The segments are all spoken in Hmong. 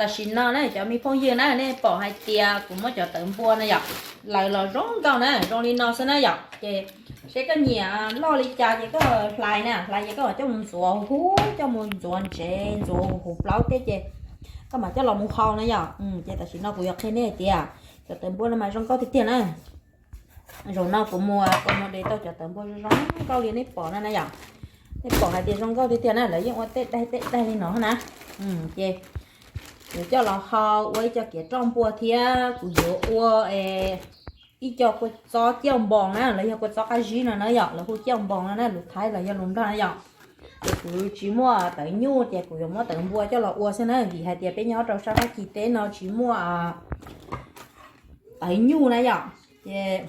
Tam sim no na cov me phooj ywg na, nej pom hais tias kuv muab cov tawv npua na yom, lawv los zoo nkauj na, zoo li no xwb na yom. Ces seb koj nyiam loj li cas ces koj hlais na, hlais ces koj mam coj mus ntxuav huv, coj mus ntxuav ntsev, ntxuav huv plaub tej ces koj mam coj los mus hau na yom. Ces tam sim no kuv yuav qhia nej hais tias cov tawv npua no mas zoo nkauj tiag tiag na. Zaum no kuv mus, kuv mus de tau cov tawv npua zoo zoo nkauj li nej pom no na yom. Nej pom hais tias zoo nkauj tiag tiag na, lawv yeej ua tej daim tej daim li no na. Ces kuv coj los hau ua ib co kev roj npua thiab kuv yuav ua ib co kua txob ciaj npoos na, los yog kua txob qab zib no na yom, lawv hu ciaj npoos no na, lus Thaib los yog lus Nplog na yom. Ces kuv tsis muaj tawv nyuj ces kuv yuav muab tawv npua coj los ua xwb na, vim hais tias peb nyob rau sab Fab Kis teb no tsis muaj tawv nyuj na yom. Ces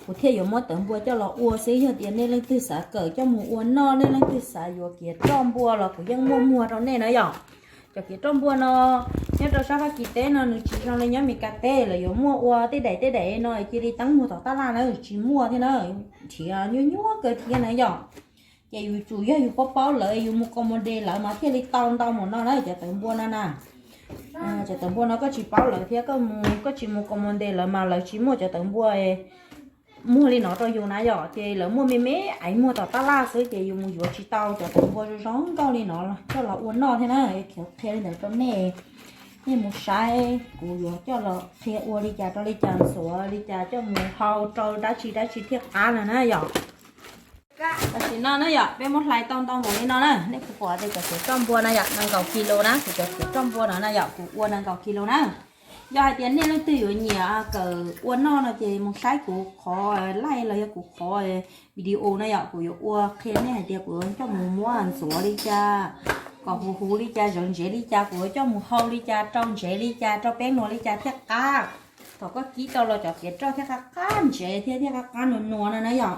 kuv thiaj yuav muab tawv npua coj los ua xwb, yog tias nej leej twg xav kawm coj mus ua noj, nej leej twg xav yuav kev roj npua los kuv yeej muaj muag rau nej na yom. Cov kev roj npua no nyob rau sab Fab Kis teb no nws tsis zoo li nyob Mes Kas teb, lawv yuav muaj ua tej daim tej daim no cia li teeb muag tom tab laj na, tsis muaj thiab na, nrhiav nyuaj nyuaj kawg thiab na yom. Ces yus tsum yog yus paub paub lawv, yus mus kos mus de lawv mas thiaj li tau ntau mus no na cov tawv npua no na. Cov tawv npua no koj tsis paub lawv thiab koj tsis mus kos mus de lawv mas lawv tsis muaj cov tawv npua muag li no rau yus na yom. Ces lawv muaj me me aiv muag tom tab laj xwb ces yus mus yuav tsis tau cov tawv npua zoo zoo nkauj li no coj los ua noj thiab na. Kuv qhia li ntawd rau nej, nej mus saib kuv yuav coj los qhia ua li cas rau li cas, ntxuav li cas coj mus hau rau dab tsi dab tsi thiaj qab no na yom. Tam sim no na yom, peb muab hlais tau ntau npaum li no na, nej puas pom tias cov kev roj npua na yom, nees nkaum kis lus na, kuv cov kev roj npua no na yom, kuv ua nees nkaum kis lus na. Yog hais tias nej leej twg yuav nyiam kawm ua noj no ces mus saib kuv qhov live los yog kuv qhov video na yom, kuv yuav ua qhia nej hais tias kuv yuav coj mus muab ntxuav li cas, kom huv huv li cas, zawv ntsev li cas, kuv yuav coj mus hau li cas, rau ntsev li cas, rau peeb nua li cas thiaj qab. Thaum koj kib tau los cov kev roj thiaj qab qab ntsev thiab thiaj qab qab nua nua no na yom.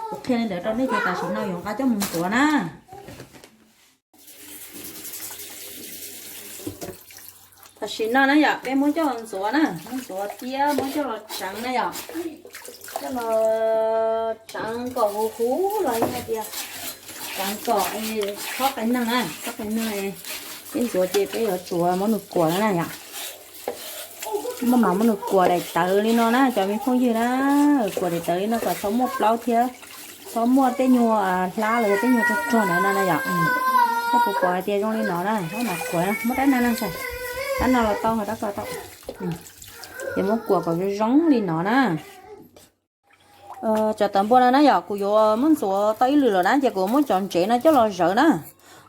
Kuv qhia li ntawd rau nej ces tam sim no yuav nqa coj mus ntxuav na. Tam sim no na yom, peb muab coj los ntxuav na, muab ntxuav thiab muab coj los tseev na yom. Coj los tseev kom huv huv los yog hais tias tseev kom txhob qe neeg na, txhob qe neeg. Peb ntxuav ces peb yuav tsum muab nws kuam na yom. Muab mas muab nws kuam daim tawv li no na cov me phooj ywg na, kuam daim tawv li no kom txhob muaj plaub thiab txhob muaj tej nyuag hlab los yog tej nyuag rog rog ntawd no na yom. Koj puas pom hais tias zoo li no na, muab mas kuam, muab rab na na, rab no los tau, rab ko tau. Ces muab kuam kom zoo zoo li no na. Cov tawv npua no na yom, kuv yuav muab ntxuav tau ib lwm lawm na ces kuv muab cov ntsev no coj los zawv na.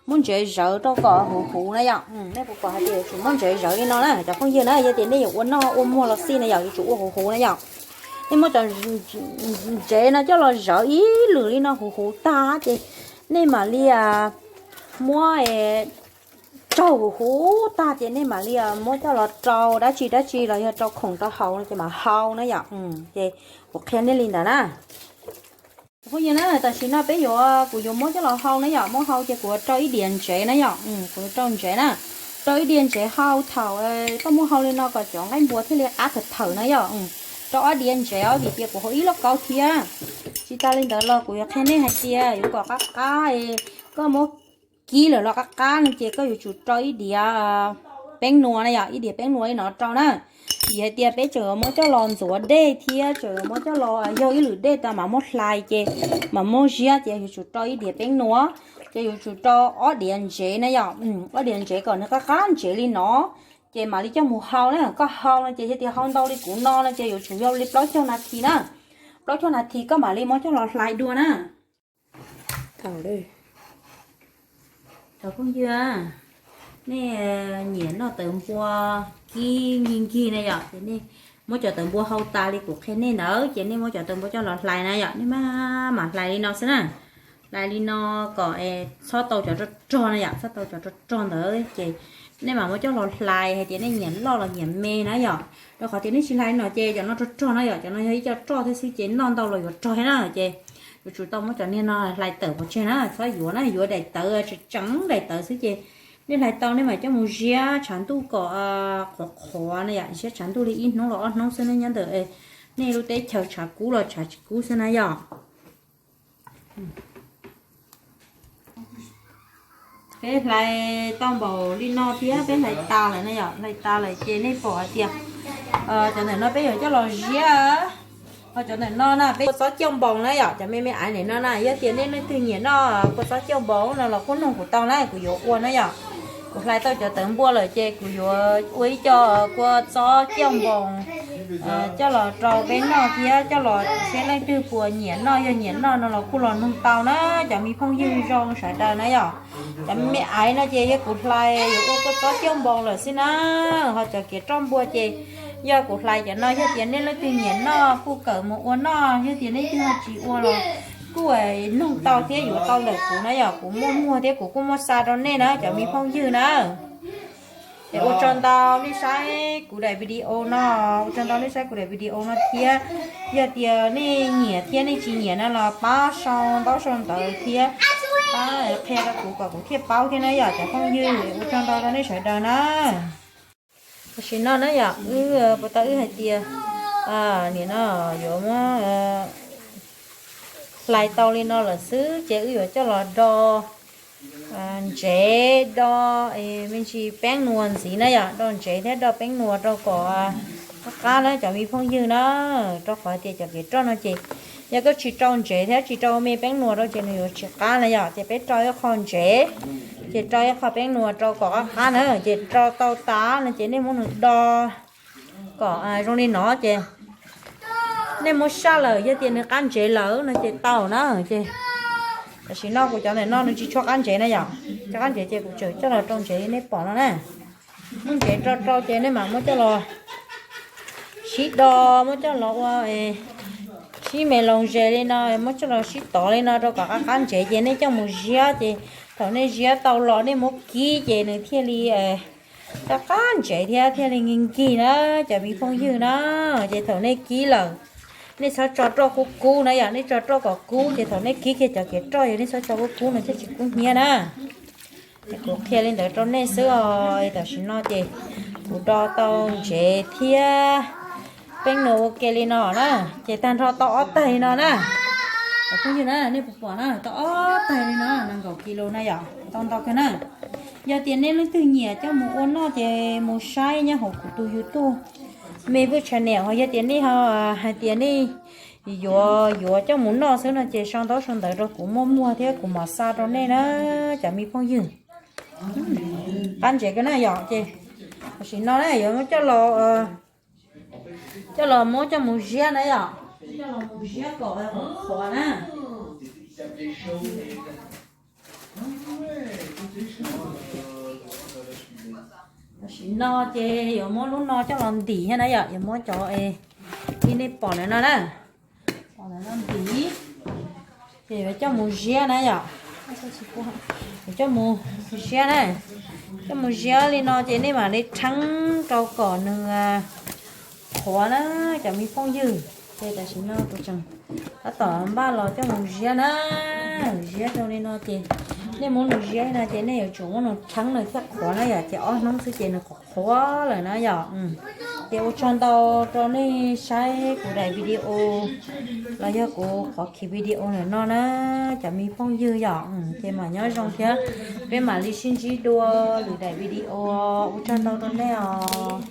Muab ntsev zawv rau kom huv huv na yom. Nej puas pom hais tias yuav tsum muab ntsev zawv li no na cov phooj ywg na, yog tias nej yuav ua noj ua muag los xij na yom, yuav tsum ua huv huv na yom. Nej muab cov ntsev no coj los zawv ib lwm li no huv huv tag ces nej mam li muab raug huv huv tag ces nej mam li muab coj los rau dab tsi dab tsi los yog rau khoom rau haus no ces mam hau na yom. Ces kuv qhia nej li ntawd na. Phooj ywg na, tam sim no peb yuav, kuv yuav muab coj los hau na yom, muab hau ces kuv rau ib diav ntsev na yom, kuv rau ntsev na, rau ib diav ntsev hau thaum koj muab hau li no kom cov nqaij npua thiaj li qab thawm thawm na yom. Rau ob diav ntsev os vim tias kuv hau ib lauj kaub thiab. Tsis tas li ntawd los kuv yuav qhia nej hais tias yuav kom qab qab, koj muab kib lawm los qab qab no ces koj yuav tsum rau ib diav peeb nua na yom, ib diav peeb nua li no rau na. Vim hais tias peb tseem yuav muab coj los ntxuav dej thiab tseem yuav muab coj los yog ib lwm dej tas mam muab hlais ces mam muab ziab ces yuav tsum rau ib diav peeb nua. Ces yuav tsum rau ob diav ntsev na yom, ob diav ntsev kom nws qab qab ntsev li no ces mam li coj mus hau na. Koj hau no ces yog tias hau ntau li kuv no no ces yuav tsum yog li plaub caug nas this na. Plaub caug nas this koj mam li muab coj los hlais dua na. Cov phooj ywg, nej nyiam noj tawv npua kib nkig nkig na yom, ces nej muab cov tawv npua hau tas li kuv qhia nej ntawd ces nej muab cov tawv npua coj los hlais na yom, nej maj mam hlais li no xwb na. Hlais li no kom txhob tau cov rog rog na yom, txhob tau cov rog rog ntawd ces nej mam muab coj los hlais hais tias nej nyiam loj los nyiam me na yom. Rau qhov tias nej tsis hlais li no ces cov no rog rog na yom, cov no yog ib co roj thiab xwb ces noj ntau los yuav rog thiab na ces yuav tsum tau muab cov niag no hlais tawm pov tseg na, txhob yuav na, yuav daim tawv tseem tseem daim tawv xwb ces nej hlais tau nej mam coj mus ziab tshav ntuj kom qhuav qhuav na yom, ziab tshav ntuj li ib hnub los ob hnub xwb na, nyob ntawm nej lub teb chaws tshav kub los tshav tsis kub xwb na yom. Peb hlais tau npaum li no thiab peb hlais tas lawm na yom, hlais tas lawm ces nej pom hais tias cov ntawm no peb yuav coj los ziab. Ho cov ntawm no na peb kua txob cauj npoos na yom, cov me me aiv ntawm no na, yog tias nej leej twg nyiam noj kua txob cauj npoos no los kuj nug kuv tau na, kuv yuav ua na yom. Kuv hlais tau cov tawv npua lawm ces kuv yuav ua ib co kua txob cauj npoos coj los rau peb noj thiab coj los seb leej twg puas nyiam noj, yog nyiam noj no los kuj los nug tau na, cov me phooj ywg zoo sawv daws na yom. Cov me aiv no ces yog kuv hlais yuav ua kua txob cauj npoos lawm xwb na, ho cov kev roj npua ces yog kuv hlais cov no, yog tias nej leej twg nyiam noj kuj kawm mus ua noj, yog tias nej twg ho tsis ua los kuj nug tau thiab yuav tau ntawm kuv na yom, kuv muaj muag thiab kuv kuj muaj xa rau nej na cov me phooj ywg na. Es ua tsaug ntau nej saib kuv daim video no, ua tsaug ntau nej saib kuv daim video no thiab. Yog tias nej nyiam thiab nej tsis nyiam no los pab sau ntaub sau ntawv thiab pab qhia rau kuv kom kuv thiaj paub thiab na yom cov phooj ywg. Ua tsaug ntau rau nej sawv daws na. Tam sim no na yom, wb puas tau wb hais tias nim no yuav muab hlais tau li no lawm xwb ces wb yuav coj los do ntsev, do me ntsis peeb nuas ntxiv na yom, do ntsev thiab do peeb nuas rau kom qab qab na cov me phooj ywg na, rau qhov tias cov kev roj no ces yog koj tsis rau ntsev thiab tsis rau me peeb nuas rau ces nws yuav tsis qab na yom, ces peb rau ib qho ntsev, ces rau ib qho peeb nuas rau kom qab qab na, ces rau tau tas no ces nej muab nws do kom zoo li no ces nej muab saj lawm, yog tias nws qab ntsev lawm no ces tau na. Ces tam sim no kuv cov ntawm no nws tsis tshua qab ntsev na yom, tsis qab ntsev ces kuv tseem coj los rau ntsev li nej pom no na. Muab ntsev rau rau ces nej mam muab coj los sib do, muab coj los ua sib me loos zes li no, muab coj los sib tov li no rau kom qab qab ntsev ces nej coj mus ziab, ces thaum nej ziab tau los nej muab kib ces nws thiaj li qab qab ntsev thiab thiaj li nkig nkig na cov me phooj ywg na. Ces thaum nej kib lawm, nej txhob tso roj kub kub na yom, nej tso roj kom kub ces thaum nej kib kiag cov kev roj yog nej txhob tso kub kub no thiaj tsis kub hnyiab na. Ces kuv qhia li ntawd rau nej xwb os. Tam sim no ces kuv do tau ntsev thiab peeb nuas ua ke li no na, ces tag nrho tau ob taig li no na. Cov phooj ywg na, nej puas pom na, tau ob taig li no, nees nkaum kis lus na yom, tau ntau kawg na. Yog tias nej leej twg nyiam coj mus ua noj ces mus saib nyob hauv kuv tus YouTube Me Vwj Channel, ho yog tias nej ho hais tias nej yuav yuav coj mus noj xwb no ces sau ntaub sau ntawv rau kuv muaj muag thiab kuv mam xa rau nej na cov me phooj ywg. Qab ntsev kawg na yom, ces tam sim no na yuav muab coj los, coj los muab coj mus ziab na yom, coj los mus ziab kom qhuav na. Tam sim no ces yuav muab lub no coj los ntim thiab na yom, yuav muab cov li nej pom ntawm no na, pom ntawm no ntim, ces yuav coj mus ziab na yom, yuav coj mus ziab na, coj mus ziab li no ces nej mam li rheeb rau kom nws qhuav na cov me phooj ywg. Ces tam sim no kuv tseem tab tom npaj los coj mus ziab na, ziab rau li no ces nej muab nws ziab li no ces nej yuav tsum muab nws rheeb nws thiaj qhuav na yom, ces ob hnub xwb ces nws qhuav qhuav lawm na yom. Ces ua tsaug ntau rau nej saib kuv daim video los yog kuv qhov khi video ntawm no na cov me phooj ywg yom. Ces mam nyob zoo thiab peb mam li sib ntsib dua lwm daim video, ua tsaug ntau rau nej os.